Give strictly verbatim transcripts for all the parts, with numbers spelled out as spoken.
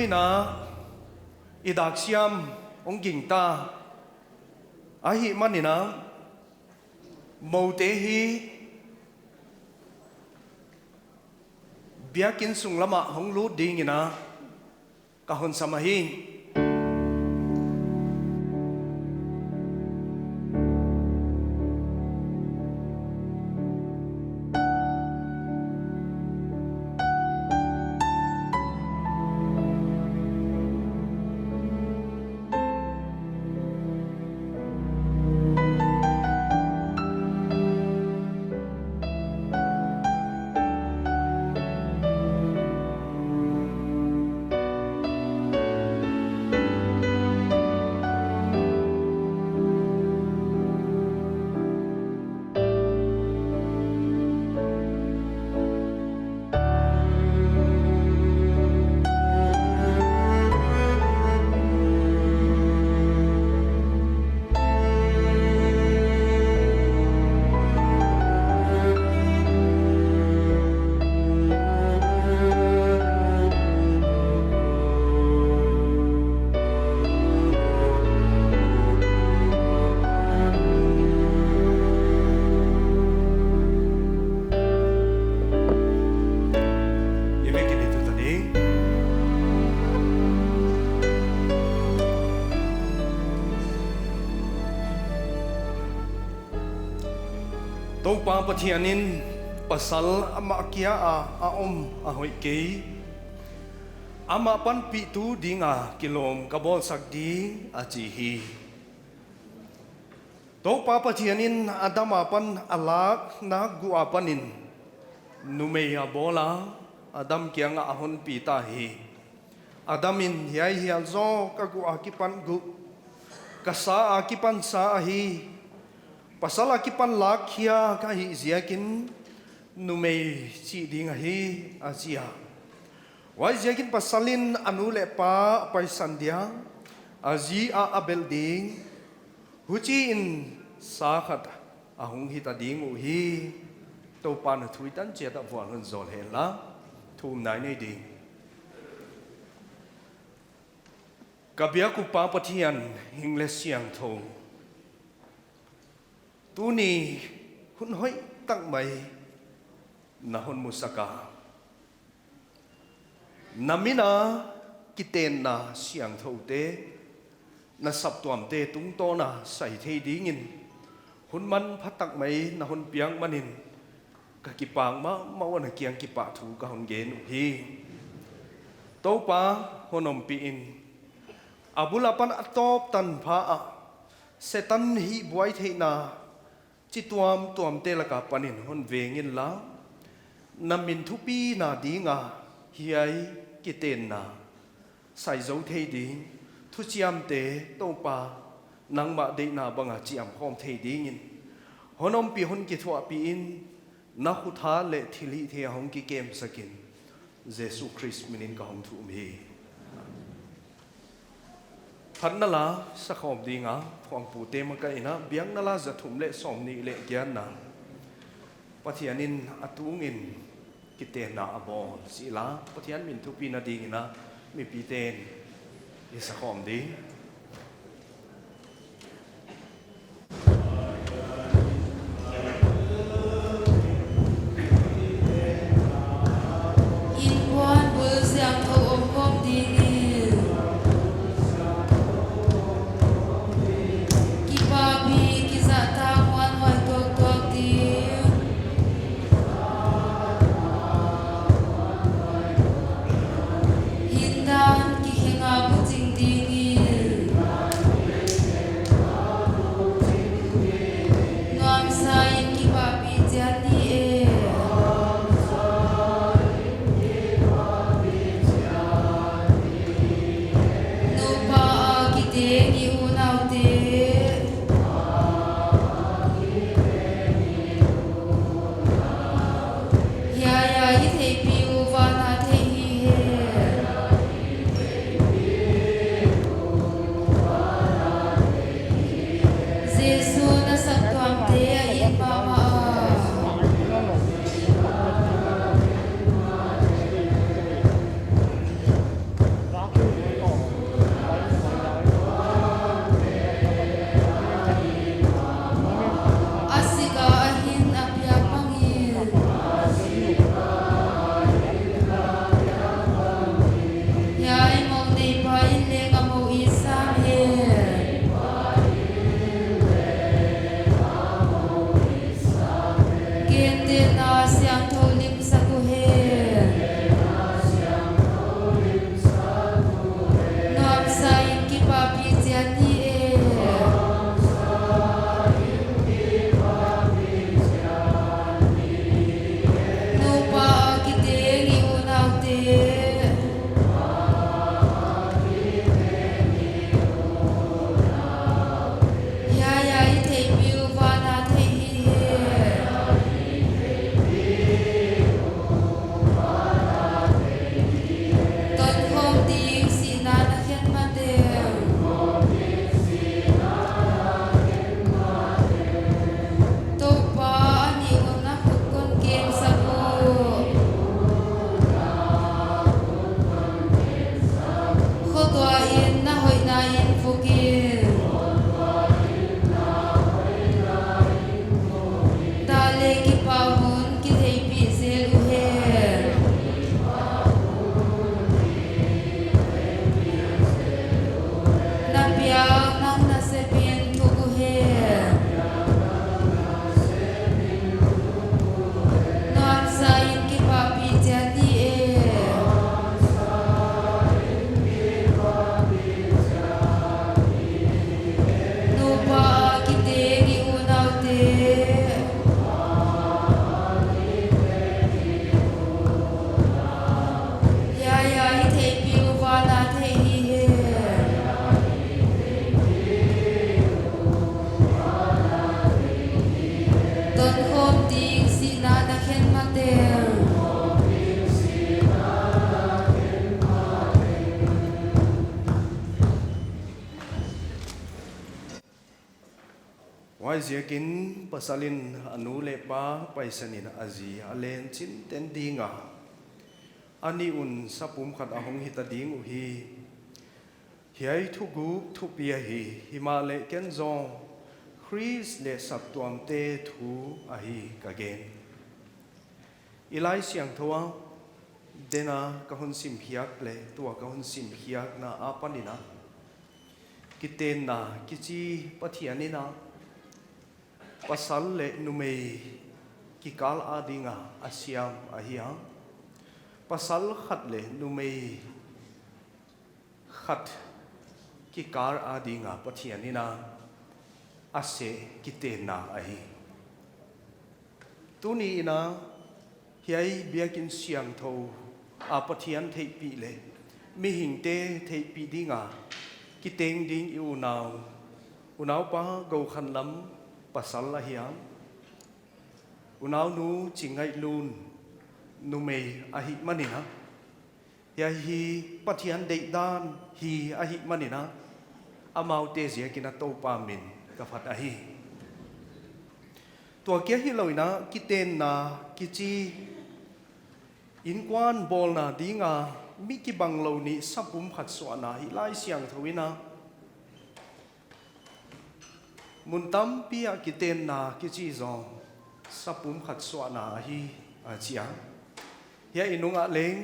Ina, i dak siam hong gingta ahihmanin a, moute hi biakinn sung lamah hong lut dingin a ka hon sam ahi. Toupa Pathian in, "Pasal amah kia a, a om a hoih kei. Amah panpihtu dinga kilawm ka bawlsak ding," a chi hi. Toupa Pathian in Adam apan a lakna guk apanin numei a bawl a, Adam kiangah a honpi ta hi. Adam in, "Hiai hial zaw ka guk akipan guk, ka sa akipan sa ahi. Pasal akipan lak khia ka hih ziakin numei chih ding ahi," a chi a. Huaiziakin pasal in a nu leh pa a paisan dia, a zi ah a belh ding, huchiin sa khat a hong hita ding uh hi. Toupa'n a thu i tan chiat ah vual hon zawl hen la, thumna i nei ding. Ka biak uh Pa Pathian hing leh siangthou, tuni hun hoih tak mai na hon musak a, na min a kitenna siangthoute, na saptuamte tungtawn a sai thei dingin hun manpha tak mai na hon piak manin ka kipak mahmah ua, na kiang kipahthu ka hon gen uhi. Toupa, hon ompih in, a bul apan a tawp tanpha ah Setan hihbuai theihna chi tuamtuamte lak apanin hon veng inla, na min thupina dinga hiai kitenna sai zou thei ding thuchiamte, Toupa, nangmah deihna banga chiamkhawm thei dingin hon ompih, hon kithuahpih in, na khut hat leh thilhihtheih a hong kikemsak in, Jesu Khrist minin ka hong thum hi. Phatna la sa khawm ding a, phuangpute makaihna, Biakna La za thum leh sawmnih leh giatna, Pathian in a tungin kitenna a bawl chih la, Pathian min thupina dingin a, mipite'n i sa khawm ding. Innkuan bul siangthou om khawm dingin, kipahpih kizahtak muanhuai tuaktuak ding. Hindan kikhenga buching dingin, nuamsa in kipahpih chiat ni e. Nupa a kiteng i unaute, hiai a i theihpih uh van a theih hi hen. Jesu na saptuamte a it mahmah a. Pukin. Dah leh kipahtawin kitheihpih zel uhen. Na piak nang nasepin thuk uhen. Nuamsa in kipahpih chiat ni e. Nupa a kiteng i unaute. Hiai a i theihpih uh van a theih hi hen. Tonkhawm ding sihna na khen mateng. Huaiziakin pasal in a nu leh pa paisan in a zi a len chinten ding a, a nih un sapum khat a hong hita ding uhi. Hiai thuguk thupi ahi, himahleh ken zong Khrist leh saptuamte thu ahi ka gen. I Laisiangthou a, den a ka hon simkhiak leh tua ka hon simkhiakna apan in a, kitenna kichi Pathian in a, pasal leh numei kikal a ding a a siam ahi a. Pasal khat leh numei khat kikal a ding a Pathian in a a seh kitenna ahi. Tuni in a hiai biakin siangthou a Pathian theihpih leh mihingte theihpih ding a kiteng ding i unau, unaupa Gokhanlam pasal ahi a, unaunu Chingngailun numei ahihman in a, hiai hi Pathian deihdan hi ahihman in a, amaute ziakin a Toupa min ka phat ahi. Tua kia hilou in a kitenna kichi innkuan bawlna ding a mi kibanglou nih sapum khat suahna hi Laisiangthou in a, mun tampi ah kitenna kichi zong sapum khat suahna ahi a chi a. Hiai i nung ah leng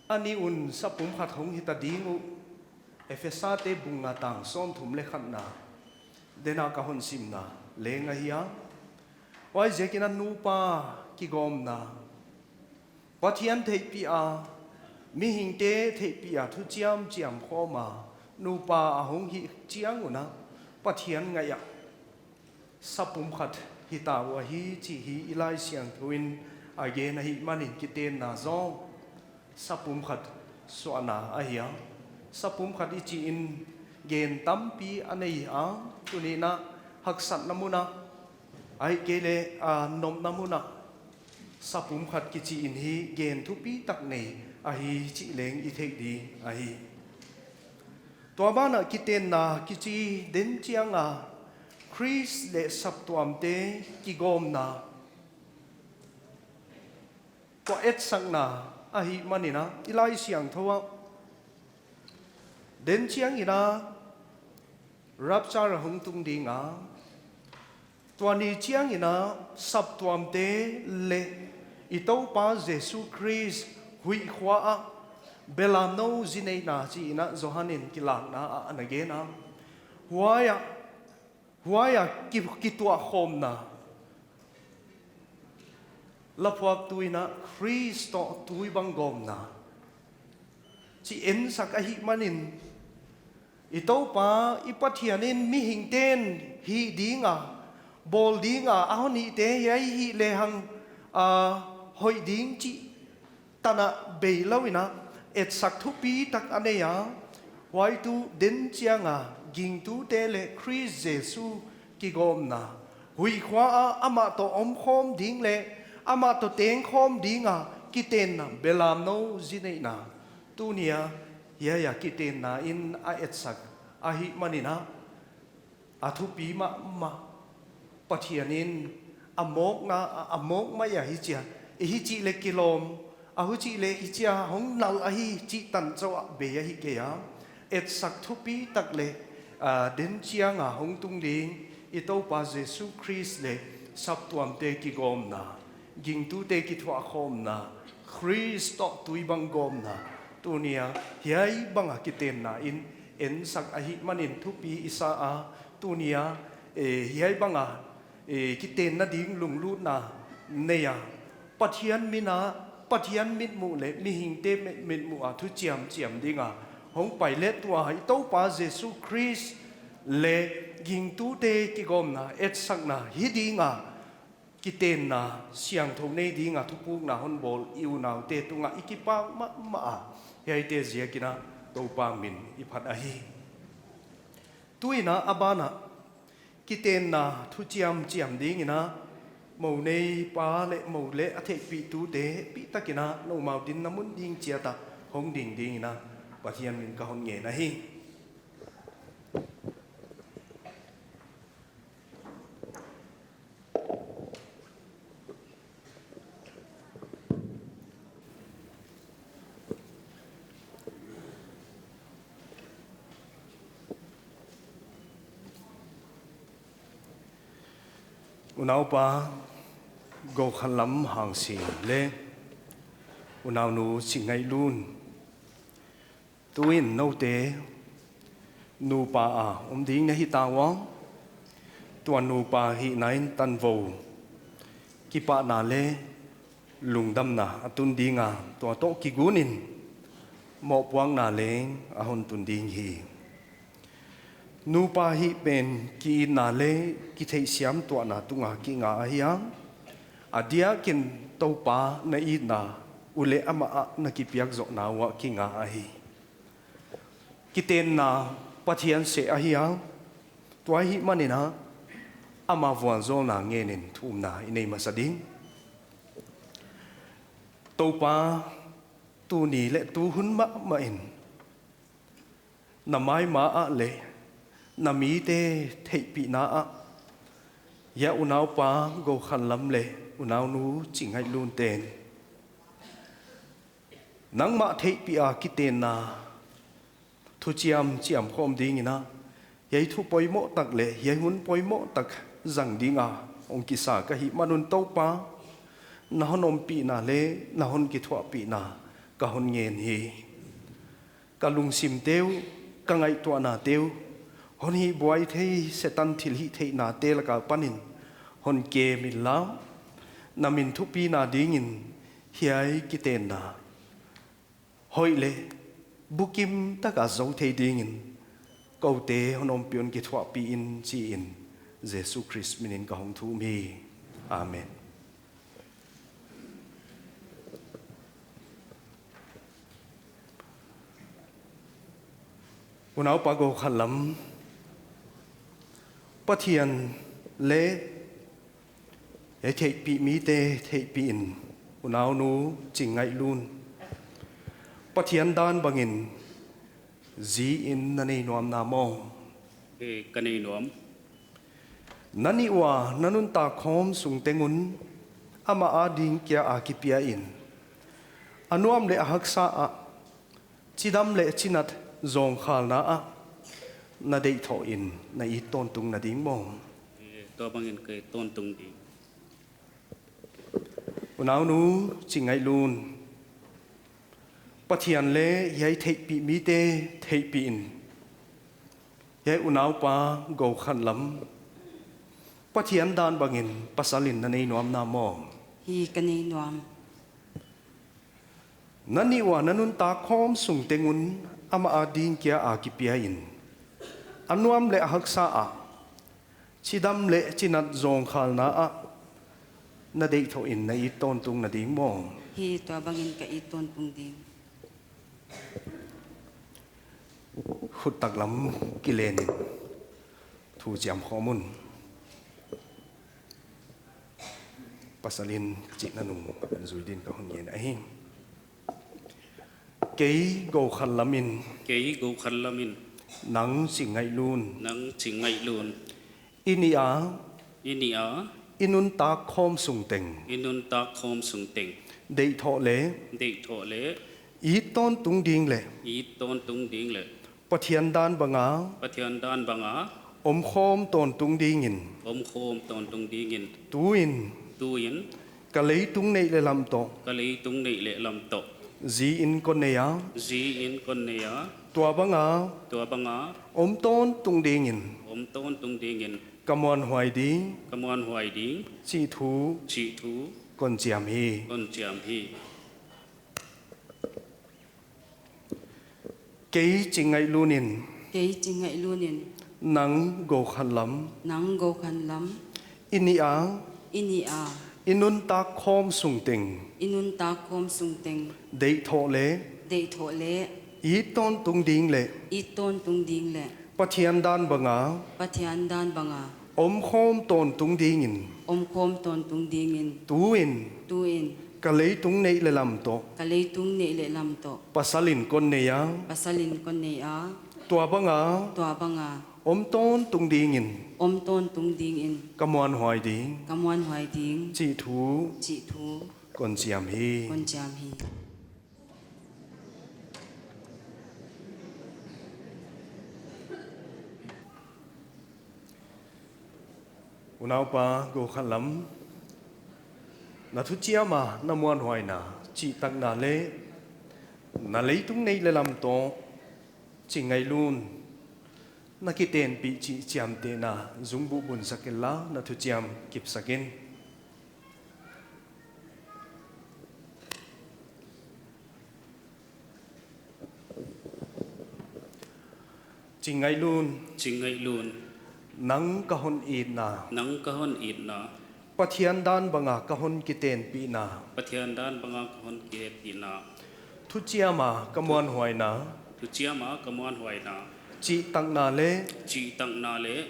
a nih un sapum khat hong hita ding uh, Ephesate bung nga tang sawmthum leh khatna den a ka hon simna leng ahi a. Huaiziakin a nupa kigawmna, Pathian theihpih a, mihingte theihpih a thuchiam chiam khawm a, nupa a hong hih chiang un a, Pathian ngaih a sapum khat hita uh ahi chih hi i Laisiangthou in a gen ahihman in kitenna zong sapum khat suahna ahi a. Sapum khat i chih in gen tampi a nei a, tuni in a haksatna mun a, ahihkeileh a nopna mun a, sapum khat kichi in hi gen thupi tak nei ahi chih leng i theih ding ahi. Tua ban ah kitenna kichi den chiang a Khrist leh saptuamte kigawmna, tua etsakna ahihman in a, i Laisiangthou ah den chiang in a rapture a hong tung ding a, tua ni chiang in a saptuamte leh i Toupa Jesu Khrist huihkhua ah belamnou zi neihna chi in a Johan in kilakna ah ana gen a. Huai ah, huai ah ki, kituahkhawmna, laphuaktu in a Khrist toh tui bang gawmna chi ensak ahihman in, i Toupa i Pathian in mihingte'n hih ding a, bawl ding a a hon hihte hiai hi lehang a hoih ding chih tan a beilou in a etsak thupi tak a nei a. Huai tuh den chiang a gingtute leh Khrist Jesu kigawmna, huihkhua ah amah toh omkhawm ding leh amah toh tengkhawm ding a kitenna belamnou zi neihna, tuni a hiai a kitenna in a etsak ahihman in a, a thupi mahmah. Pathian in a mawkna a, a mawk mai a hichia, i hichih leh kilawm, a huchih leh hichia hong nal ahi chih tan chauh a bei ahi kei a. etsak thupi tak leh, ah, den chiang a hong tung ding, i Toupa Jesu Khrist leh saptuamte kigawmna, gingtute kithuahkhawmna, Khrist toh tui bang gawmna, tuni a hiai bang a kitenna in ensak ahihmanin thupi i sa a, tuni a, eh, hiai bang a, eh, kitenna ding lunglutna nei a, Pathian min a, Pathian mitmuh leh mihingte mit-, mitmuh a thuchiam chiam ding a hong pai leh tua i Toupa Jesu Khrist leh gingtute kigawmna etsakna hi ding a, kitenna siangthou nei ding a thupukna hon bawl i unaute tung a i kipak mahmah a, hiaite ziakin a Toupa min i phat ahi. Tuin a, a ban a kitenna thuchiam chiam dingin a, mou neipa leh mou leh a theihpihtute hehpihtakin a noumau dinna mun ding chiat a hong ding dingin a Pathian min ka hon ngen ahi. Unaupa Gokhanlam Hangsi leh unaunu Chingngaihlun, tuin noute nupa a om ding na hi ta ua, tua nupa hihna in tanvou, kipahna leh lungdamna a tun ding a, tua toh kigun in mohpuakna leng a hon tun ding hi. Nupa hih pen ki-itna leh kitheihsiam tuahna tung a kinga ahi a, a diakin Toupa na itna uh leh amah ah na kipiak zohna uah kinga ahi. Kitenna Pathian seh ahi a, tua ahihmanin a, ama vualzawlna ngenin thumna i nei masa ding. Toupa, tuni leh tu hun mahmah in na maima ah leh na mite theihpihna ah, hiai unaupa Gokhanlam leh unaunu Chingngaihlun ten nangmah theihpih a kitenna thuchiam chiam khawm dingin a, hiai thu poimoh tak leh hiai hun poimoh tak zang ding a hong kisa ka hihman un Toupa, na hon ompihna leh na hon kithuahpihna ka hon ngen hi. Ka lungsimte uh, ka ngaihtuahnate uh, hon hihbuai thei Setan thilhihtheihnate lak apanin hon kem inla, na min thupina dingin hiai kitenna hoih leh bukim taka zou thei dingin koute hon ompih un kithuahpih in, chi in Jesu Khrist minin ka hong thum hi. Amen. Unaupa Gokhanlam, Pathian leh hiai theihpih mite theihpih in, unaunu Chingngaihlun, Pathian dan bangin zi in na nei nuam na maw? E, ka nei nuam. Na nih ua na nuntak khawm sung teng un amah ading kia a kipia in, a nuam leh a haksa ah, chidam leh chinat zawngkhalna ah na deihthoh in na it tawntung na ding maw? E, tua bangin ka it tawntung ding. Unaunu Chingngaihlun, Pathian leh hiai theihpih mite theihpih in, hiai unaupa Gokhanlam, Pathian dan bangin pasal in na nei nuam na maw? Hi, ka nei nuam. Na nih ua na nuntak khawm sung teng un amah ading kia a kipia in, a nuam leh a haksa ah, chidam leh chinat zawngkhalna ah na deihthoh in na it tawntung na ding maw? Hi, tua bangin ka it tawntung ding. Khut taklam kilen in thu chiam khawm un. Pasal in chihna nung zui din ka hon ngen ahi. Kei Gokhanlam in. Kei Gokhanlam in. Nang Chingngaihlun. Nang Chingngaihlun. I nih a. I nih a. I nuntak khawm sung teng. I nuntak khawm sung teng. Deihthoh leh. Deihthoh leh. It tawntung ding leh. It tawntung ding leh. Pathian dan banga Pathian dan banga omkhawm tawntung dingin omkhawm tawntung dingin tuin tuin ka leitung neih leh lam toh ka leitung neih leh lam toh zi-in kon nei a zi-in kon nei a tua banga tua banga om tawntung dingin om tawntung dingin ka muanhuai ding ka muanhuai ding chih thu chih thu kon chiam hi. Kon chiam hi. Kei Chingngaihlunin Kei Chingngaihlunin nang Gokhanlam nang Gokhanlam i nih a i nih a i nuntak khawm sung teng i nuntak khawm sung teng deihthoh leh deihthoh leh it tawntung ding leh it tawntung ding leh Pathian dan banga Pathian dan banga omkhawm tawntung dingin omkhawm tawntung dingin tuin tuin ka leitung neih leh lam toh ka leitung neih leh lam toh pasalin kon nei a pasalin kon nei a tua banga tua banga om tawntung dingin om tawntung dingin ka muanhuai ding ka muanhuai ding chih thu chih thu kon chiam hi. Kon chiam hi. Unaupa Gokhanlam, na thuchiam a na muanhuaina chihtakna leh na leitung neih leh lam toh Chingngaihlunin na kitenpih chih chiamtehna zungbuh bunsak inla na thuchiam kipsak in. Chingngaihlunin Chingngaihlunin nang ka hon itna nang ka hon itna Pathian dan banga ka hon kitenpihna Pathian dan banga ka hon kitenpihna thuchiam a ka muanhuaina thuchiam a ka muanhuaina chihtakna leh chihtakna leh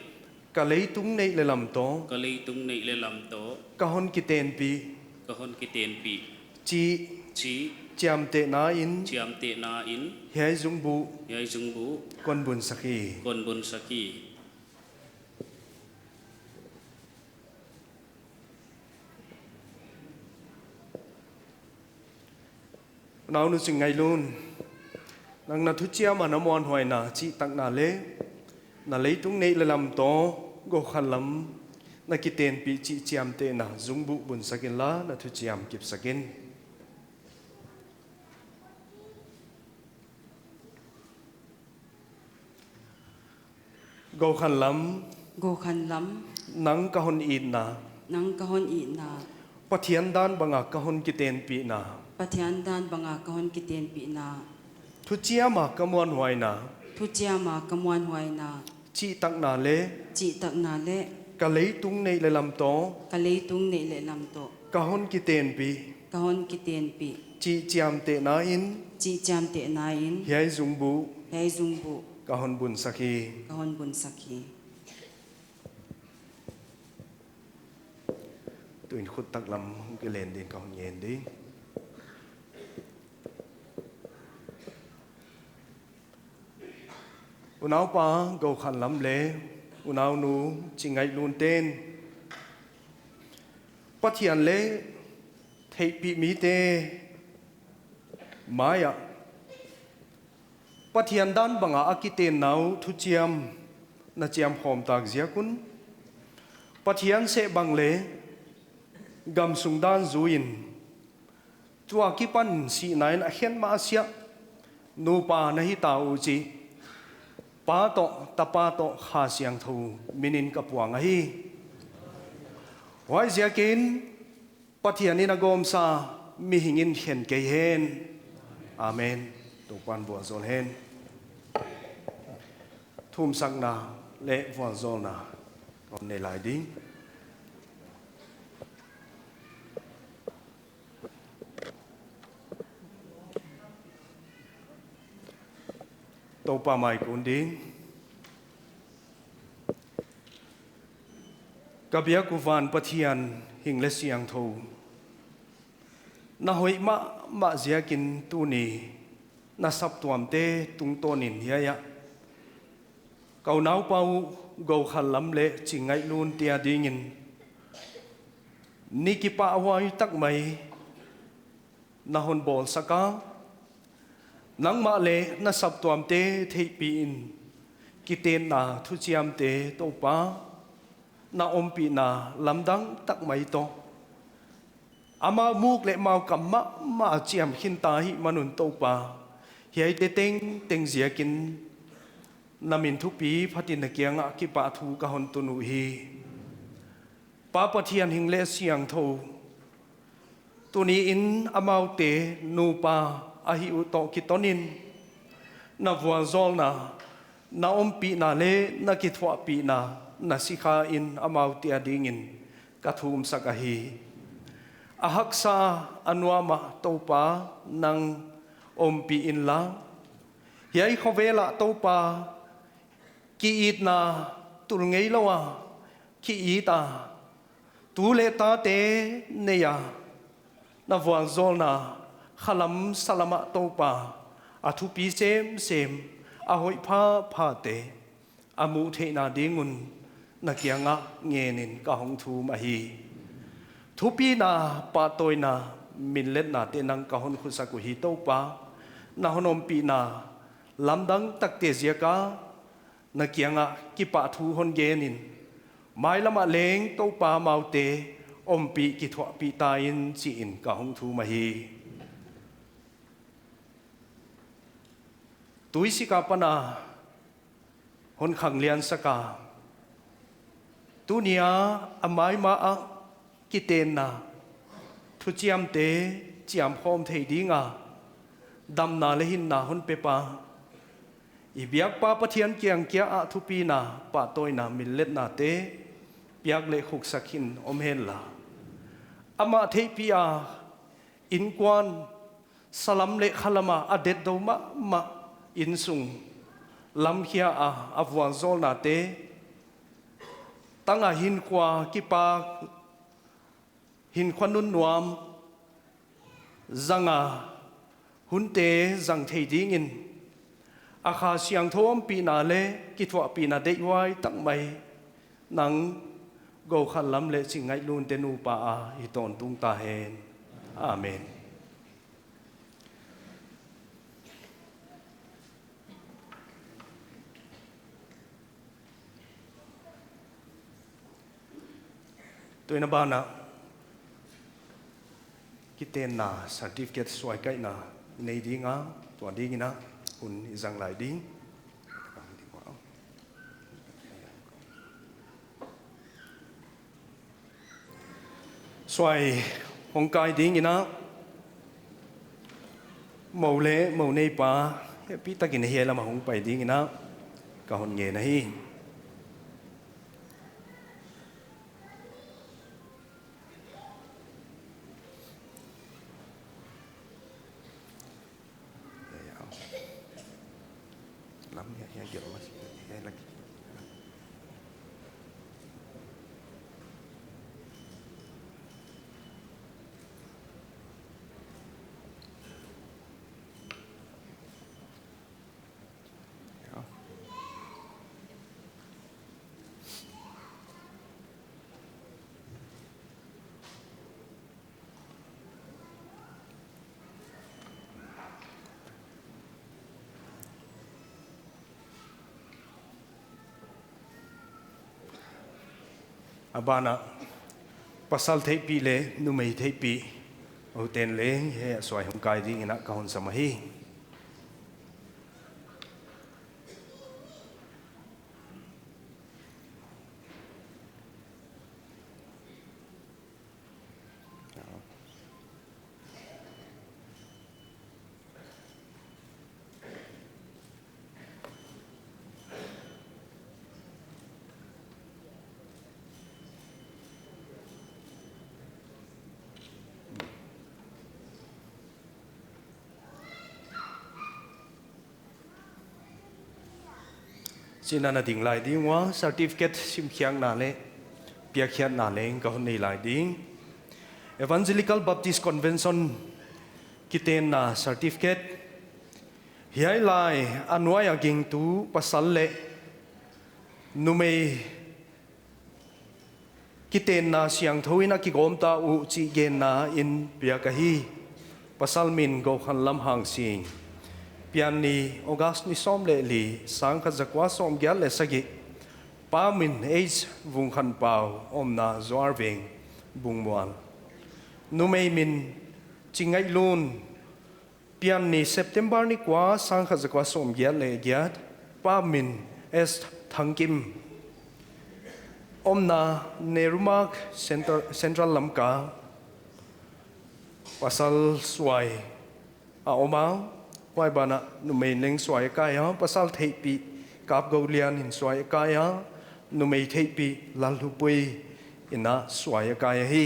ka leitung neih leh lam toh ka leitung neih leh lam toh ka hon kitenpih ka hon kitenpih chih chih chiamtehna in chiamtehna in hiai zungbuh hiai zungbuh kon bunsak hi. Kon bunsak hi. Naunu Chingngaihlunin nang na thuchiam a na muanhuaina chihtakna leh na leitung neih leh lam toh Gokhanlam na kitenpih chih chiamtehna zungbuh bunsak inla na thuchiam kipsak in. Gokhanlam Gokhanlam nang ka hon itna nang ka hon itna Pathian dan banga ka hon kitenpihna Pathian dan banga ka hon kitenpihna thuchiam a ka muanhuaina thuchiam a ka muanhuaina chihtakna leh chihtakna leh ka leitung neih leh lam toh ka leitung neih leh lam toh ka hon kitenpih ka hon kitenpih chih chiamtehna in chih chiamtehna in hiai zungbuh hiai zungbuh ka hon bunsak hi. Ka hon bunsak hi. Tuin khut taklam hong kilen dingin ka hon ngen ding. Unaupa Gokhanlam leh unaunu Chingngaihlunin Pathian leh theihpih mite mai ah Pathian dan banga a kitenna uh thuchiam na chiamkhawm tak ziak un Pathian seh bang leh gamsung dan zui in tua kipan sihna in a khen masiah nupa na hita uh chih Pa toh Tapa toh Kha Siangthou minin ka puang ahi. Huaiziakin Pathian in a gawmsa mihing in khen kei hen. Amen. Toupan vualzawl hen. Thumsakna leh vualzawlna hon nei lai ding. Toupa mai kun ding. Ka biak uh van Pathian hing leh siangthou, na hoih mahmah ziakin tuni na saptuamte tungtawnin hiai ah ka unaupa uh Gokhanlam leh Chingngaihlunin te adingin ni kipahhuai tak mai na hon bawlsak a, Nangmah leh na saptuamte theihpih in, kitenna thuchiamte Toupa, na ompihna lamdang tak mai toh, amau muk leh mau kam mahmah a chiam khinta ahihman un Toupa, hiaite tengteng ziakin na min thupi phatin na kiangah kipahthu ka hon tun uhi. Pa Pathian hing leh siangthou, tuni in amaute nupa ahih uh toh kiton in, na vualzawlna, na ompihna leh na kithuahpihna na sikha in amaute adingin ka thumsak ahi. A haksa a nuam ah Toupa nang ompih inla, hiai khovel ah Toupa, ki-itna tul ngeilou a ki-it a, tu leh tate nei a, na vualzawlna khalam salam ah Toupa, a thupi semsem, a hoih phaphate a muh theihna ding un na kiangah ngen in ka hong thum ahi. Thupina, pahtawina, minletnate nang ka hon khusak uhi Toupa, na hon ompihna lamdang takte ziaka na kiangah kipahthu hon gen in, mailam ah leng Toupa amaute ompih kithuahpih ta in chi in ka hong thum ahi. Tuisik apan a hon khanglian sak a, tuni a a maimah ah kitenna thuchiamte chiamkhawm thei ding a, damna leh hinna hon pe pa, i biakpa Pathian kiang kia ah thupina, pahtawina, minletnate piak leh khuksak in om henla. Amah theihpih a, innkuan, salam leh khalam a a deih deuh mahmah, innsung lamkhia a a vualzawlnate, tang a hinkhua kipak, hinkhua nunnuam zang a, hunte zang thei dingin, a Kha Siangthou ompihna leh kithuahpihna deihhuai tak mai nang Gokhanlam leh Chingngaihluinte nupa a hi tawntung ta hen. Amen. Tuin a ban ah kitenna certificate suaikaihna i nei ding a, tua dingin a hun i zang lai ding. Suai hong kai dingin a, mou leh mou neipa, hehpihtakin hiai lam ah hong pai dingin a ka hon ngen ahi. A ban ah pasal theihpih leh numei theihpih, outen leng hiai ah suai hong kai dingin a ka hon sam ahi. Chi'n a na ding lai ding ua, certificate simkhiakna leh piakkhiatna leng ka hon nei lai ding. Evangelical Baptist Convention kitenna certificate. Hiai lai a nuai a gingtu pasal leh numei kitenna siangthou in a kigawm ta uh chih genna in piak ahi. Pasal min Gokhanlam Hangsing. Pianni, August ni sawm leh li, sangkhat zakua sawmgiat leh sagih. Pa min H Vungkhanpau, omna Zuarveng, Bungmual. Numei min Chingngaihlun. Pianni, September ni kua, sangkhat zakua sawmgiat leh giat. Pa min S Thangkim. Omna Nehru Marg, Central, Central Lamka. Pasal suai a om a, huai banah numei leng suai a kai a, pasal theihpih Kapgoulian in suai a kai a, numei theihpih Lalhupui in a suai a kai ahi.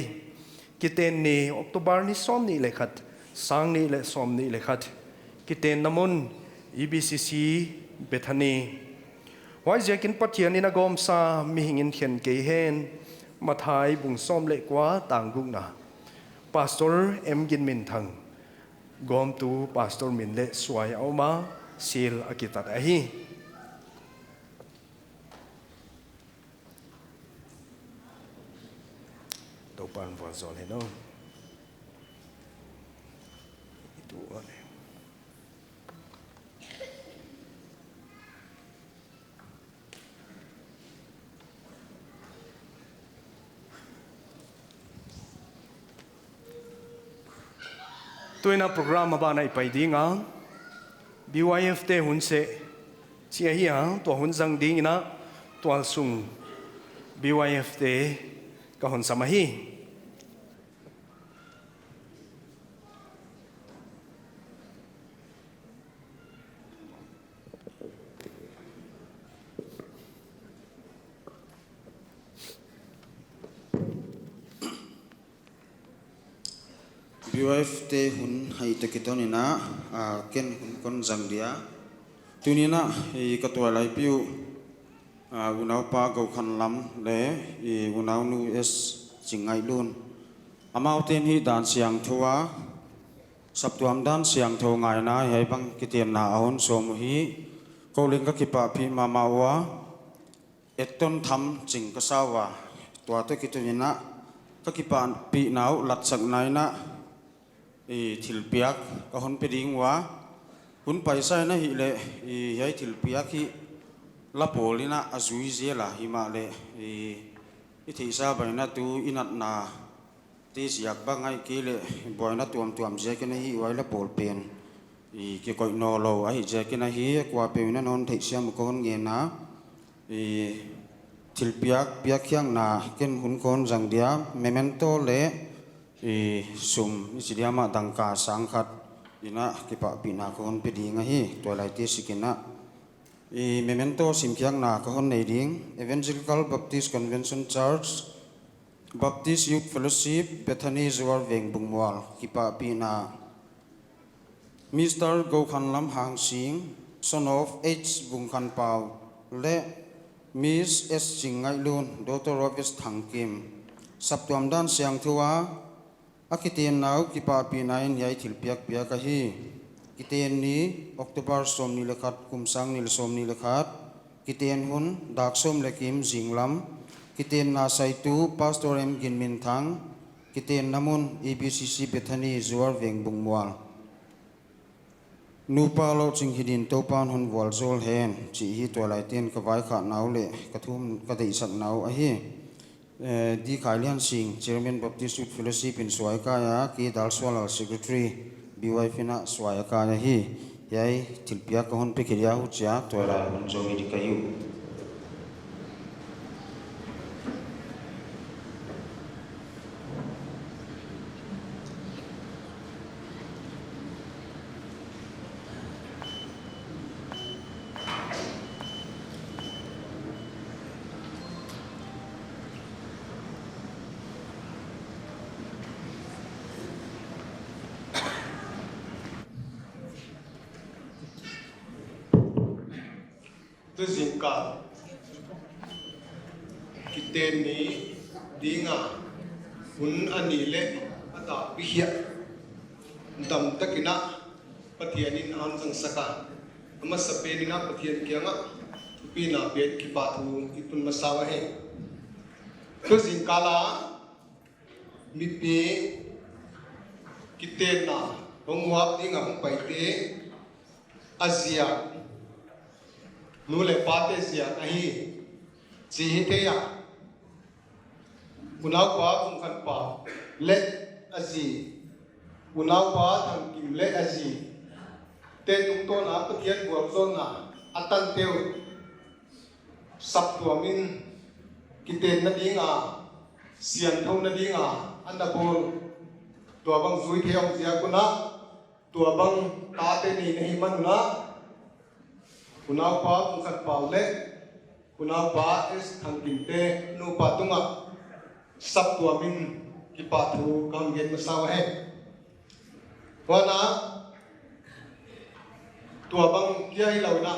Kiten ni, October ni sawmnih leh khat, sang nih leh sawmnih leh khat. Kitenna mun, E B C C Bethany. Huaiziakin Pathian in a gawmsa mihing in khen kei hen. Matthai bung sawm leh kua, tang gukna. Pastor M Ginminthang. Gawmtu pastor min leh suai a om a, seal a kitat ahi. Toupan vualzawl hen aw. I tu a le. Tuin a program a banah i pai ding a, B Y F te hun seh chih ahi a, tua hun zang dingin a tualsung B Y F te ka hon sam ahi. B Y F te hun hai toh kiton in a, ah, ken hun kon zang dia. Tuni'n a, i ka tuailai pi uh, ah, unaupa Gokhanlam leh, i unaunu S Chingngaihlun. Amau ten hi dan siangthou a, saptuam dan siangthou ngaihna hiai bang kitenna a hon sawm uhi, kou leng ka kipahpih mahmah ua, etton tham ching ka sa ua, tua toh kiton in a, ka kipahpihna uh latsakna in a, i thilpiak ka hon pe ding ua, hun paisa in a hihleh, i hiai thilpiak hi la pawl in a a zui zel a, himahleh, i, i theihsa bang in a tu i natna te ziak bang ahihkeileh buaina tuamtuam ziakin ahi, huai la pawl pen i kikoih nawnlou ahih ziakin ahi, kuapeuh in a non theihsiam uh ka hon ngen a, i thilpiak, piakkhiakna ken hun kon zang dia, memento leh i sum, i chi diam a dangka sangkhat in a kipahpihna ka hon pe ding ahi, tuailaite sikin a. I memento simkhiakna ka hon nei ding, Evangelical Baptist Convention Church, Baptist Youth Fellowship, Bethany Zuarveng Bungmual, kipahpihna. Mister Gokhanlam Hangsing, son of H Vungkhanpau, leh Miss S Chingngaihlun, daughter of S Thangkim. Saptuam dan siangthou a, a kitenna uh kipahpihna in hiai thilpiak piak ahi. Kiten ni, October sawmnih leh khat, kum sang nih leh sawmnih leh khat. Kiten hun, dak sawm leh kim zinglam. Kitenna saitu, Pastor M Ginminthang. Kitenna mun, E B C C Bethany, Zuarveng Bungmual. Nupa louching hi din Toupan hon vualzawl hen, chih hi tuailaite'n ka vaikhakna uh leh ka thum, ka deihsakna uh ahi. Eh, D Khailiansing, Chairman Baptist Youth Fellowship in suai a kai a, K Dalsualal Secretary, B Y F in a suai a kai ahi. Hiai thilpiak ka hon pe khe dia, huchia tuailai hun zou hi di ka hi uh. Tu zingkal kiten ni ding a hun a nih leh a dak bikhiah damtak in a Pathian in a hon zangsak a, a masapen in a Pathian kiang a thupina piak kipahthu i tun masa uh ahi. Tu zingkal a mipi kitenna hong uap ding a hong paite, a ziak, nu leh pate ziak ahi chih hi thei a. Unaupa Vungkhanpau leh a zi, unaupa Thangkim leh a zi te tungtawn a Pathian vualzawlna a tante uh saptuam in kitenna ding a, siangthouna ding a ana bawl. Tuabang zui thei om ziak un a, tuabang tate nei na hih man un a, unaupa Vungkhanpau leh unaupa S Thangkim te nupa tungah saptuam in kipahthu ka hon gen masa uhi. Huan a, tuabang kia hilou in a,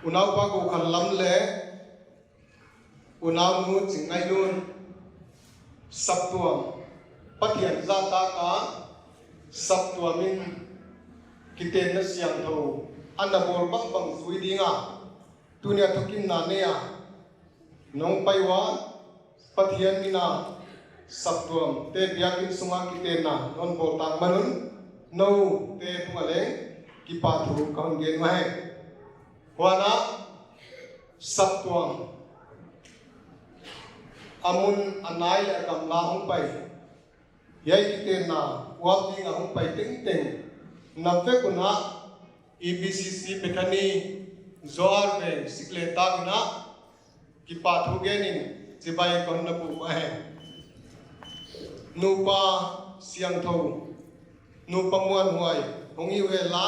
unaupa Gokhanlam leh unaunu Chingngailun saptuam, Pathian zahtak a saptuam in kitenna siangthou ana bawl bangbang zui ding a, tuni a thukimna nei a nong pai ua, Pathian min a saptuam te biakin sung a kitenna non bawl tak man un, noute tungah leng kipahthu ka hon gen uhi. Huan a, saptuam a mun a nai leh a gamla hong pai, hiai kitenna uap ding a hong pai tengteng, na vek un a E B C C Bethany Zoar Veng Sikleta in a kipahthu gen in chibai kon na pu uhi. Nupa siangthou, nupa muanhuai hong hi uhen la,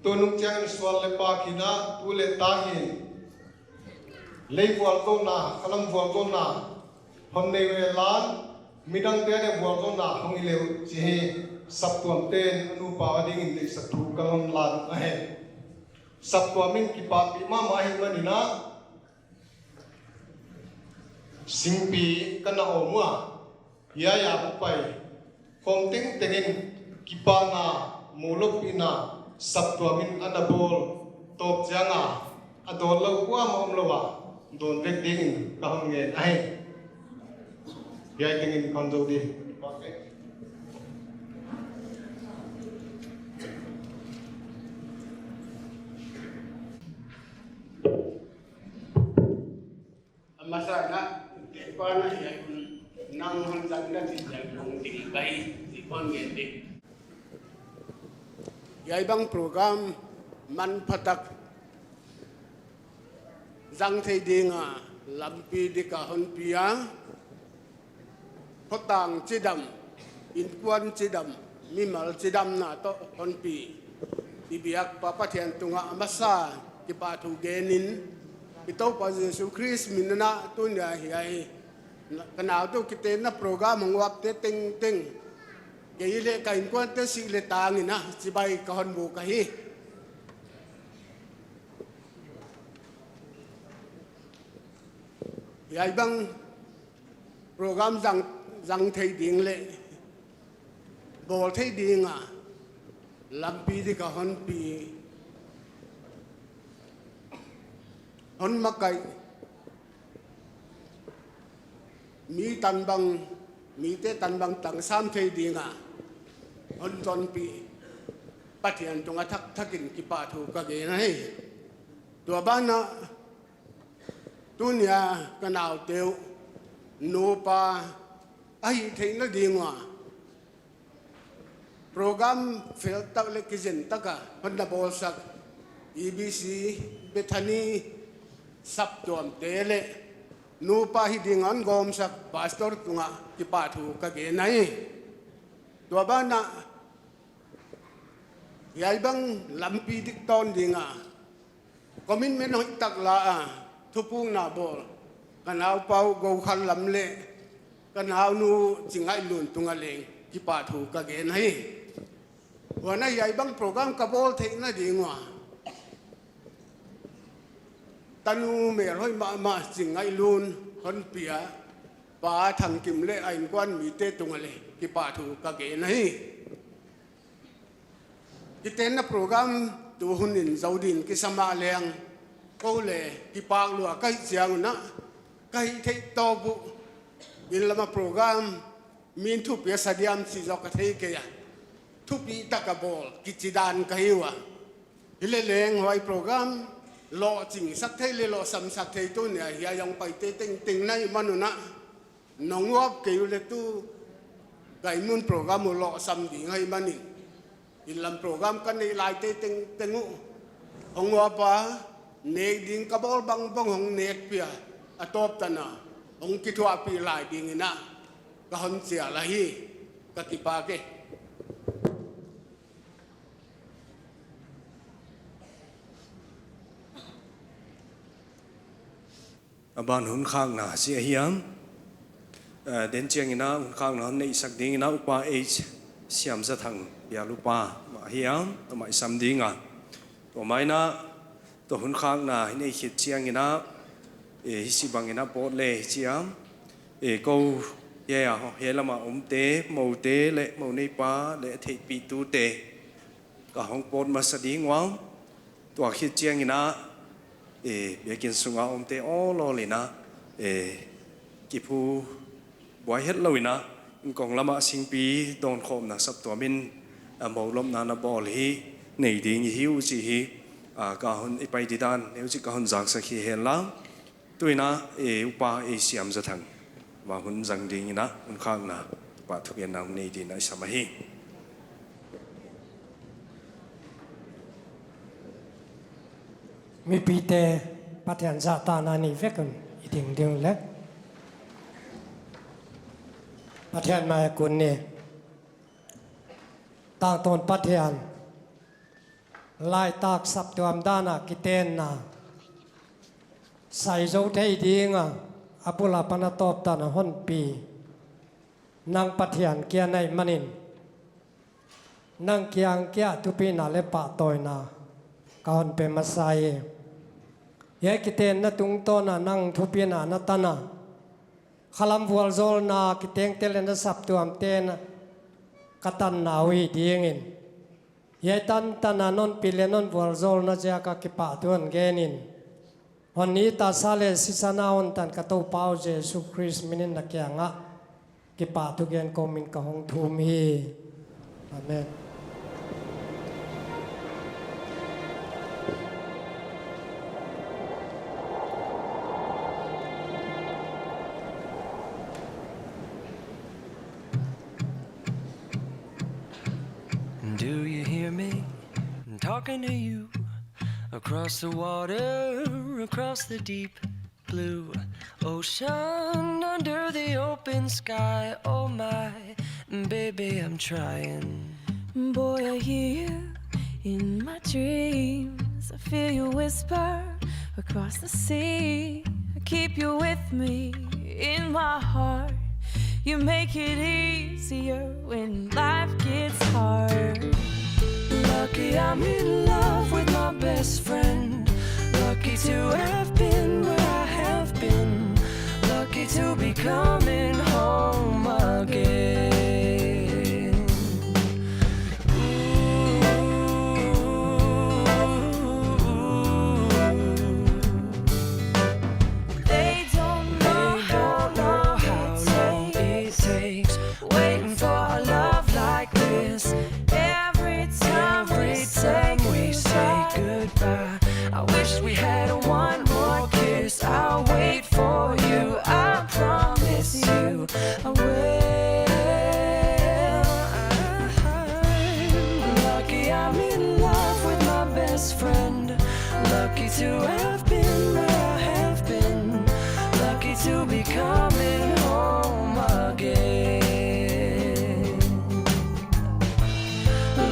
tunung chiang in sual leh pak in a, tu leh ta hi, lei vualzawlna, khalam vualzawlna hon nei uhen la, midangte leh vualzawlna hong hi leh uh chih hi saptuam ten nupa ading in deihsak thu ka hon lan uhi. Saptuam in kipahpih mahmah ahih man in a, singpi ka na om ua, hiai a hong pai khawm tengteng in kipahna mu lou in a, saptuam in ana bawl tawp chiang a, a dawn lou kuamah omlou a, dawn vek ding in ka hon ngen ahi. Hiai teng in kon zou di. A masa in a, te pa na hiai un nang hon zang na chih ziak hong ding pai, chih kon ngen di. Hiai bang program manphatak zang thei ding a lampi dik a hon pi a, khotang chidam, inkuan chidam, mimal chidamna toh hon pi i biak pa Pathian tungah a masa kipahthu gen in, i Toupa Jesu Khrist min in a tuni a hiai ka nau te uh kitenna program hong uap te tengteng, kei leh ka inkuan te sih leh tang in a chibai ka hon buk ahi. Hiai bang program zang, zang thei ding leh bawl thei ding a lampi dik a hon pi, hon makaih, mi tanbang, mite tanbang tangsam thei ding a hon tonpih Pathian tungah thakthak in kipahthu ka gen ahi. Tua ban ah tuni a ka nau te uh nupa ahih theihna ding ua program fel tak leh kizen tak a hon na bawlsak E B C Bethany saptuam te leh nupa hi ding a hon gawmsak pastor tungah kipahthu ka gen ahi. Tua ban ah hiai bang lampi dik tawn ding a commitment hoihtak la a thupukna bawl ka naupa uh Gokhanlam leh ka naunu Chingngailun tungah leng kipahthu ka gen ahi. Huan a hiai bang program ka bawl theihna ding ua tanu melhoih mahmah Chingngailun hon pi a pa Thangkim leh a inkuan mite tungah leng kipahthu ka gen ahi. Kitenna program tu hun in zou din kisam a leng, kou leh kipak lua ka hih chiang un a, ka hih theih tawp uh, inn lam a program min thupi a sa diam chih zaw ka thei kei a. thupi taka bawl kichi dan ka hi ua. Hileleng huai program lohching sak thei leh lohsam sak thei tu nia hiai a hong paite tengteng na hih man un a, nong uap kei uleh tu Gaimun program uh lohsam ding ahihmanin, inn lam program ka neih laite tengteng uh hong uap a, nek ding ka bawl bangbang hong nek pih a, a tawp tan a hong kithuahpih lai dingin a ka hon chial ahi. Ka kipak e. A ban hun khakna si ahi a. Eh, den chiangin a hun khakna hon neihsak dingin a Upa H Siamzathang bial upa mah ahi a, amah i sam ding a. Tua main a, tua hun khakna i neih khit chiangin a, eh, hichibangin a pawt leh hichi a, eh, kou hiai a, hiai lam a omte, moute leh mo neipa leh theihpihtute ka hong pawt masa ding ua. Tua khit chiangin a, eh, biakin sunga omte awlawl in a, eh, kiphu buai hetlou in a, inn kong lam a singpi dawnkhawmna saptuam in, a, mo lopna na bawl hi nei ding i hi uh chih hi, a, ka hon, i pai didan neuchik ka hon zaksak hi hen la. Tuin a, eh, Upa H Siamzathang amah hun zang dingin a, hun khakna, pahthugenna hon nei dingin a i sam ahi. Mipite, Pathian zahtakna nei vek un i ding ding leh. Pathian mai a kun ni. Tangtawn Pathian, laitak saptuam dan a kitenna sai zou thei ding a, a bul apan a tawp tan a hon pi nang Pathian kia na hihmanin, nang kiang kia thupina leh pahtawina ka hon pe masa hi. Hiai kitenna tungtawn a nang thupina na tan a, khalam vualzawlna kiteng tel in a saptuamte'n ka tanna uh hi dingin, hiai tantan a non pi leh non vualzawlna ziak a kipahthu hon gen in, hon it a sa leh sisan a hon tan ka Toupa uh Jesu Khrist min in na kiang ah kipahthu gen kawm in ka hong thum hi. Amen. Do you hear me? I'm talking to you across the water, across the deep blue ocean, under the open sky. Oh my, baby, I'm trying. Boy, I hear you in my dreams. I feel you whisper across the sea. I keep you with me in my heart. You make it easier when life gets hard. Lucky I'm in love with my best friend. Lucky to have been where I have been. Lucky to be coming home again. Ooh. They don't know how long it takes waiting for a love like this. Every time we say goodbye, I wish we had one more kiss. I'll wait for you, I promise you I will. Lucky I'm in love with my best friend. Lucky to have been where I have been. Lucky to be coming home again.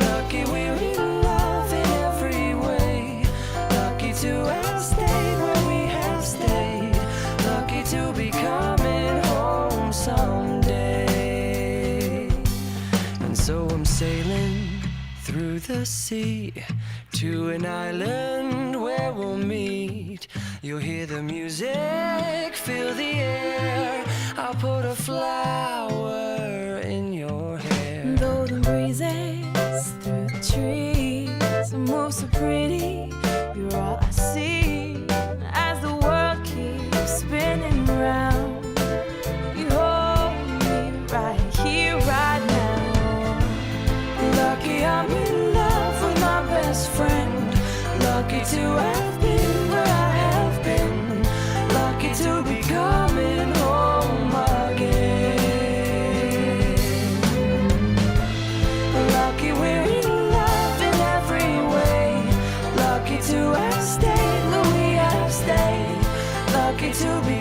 Lucky we're in love in every way. Lucky to have stayed where we have stayed. Lucky to be coming home someday. And so I'm sailing through the sea to an island where we'll meet. You'll hear the music, feel the air. I'll put a flower in your hair. Golden breezes through the trees move so pretty. You're all I see as the world keeps spinning round. You hold me right here, right now. Lucky To have been where I have been, lucky to be coming home again. Lucky we're in love in every way, lucky to have stayed where we have stayed, lucky to be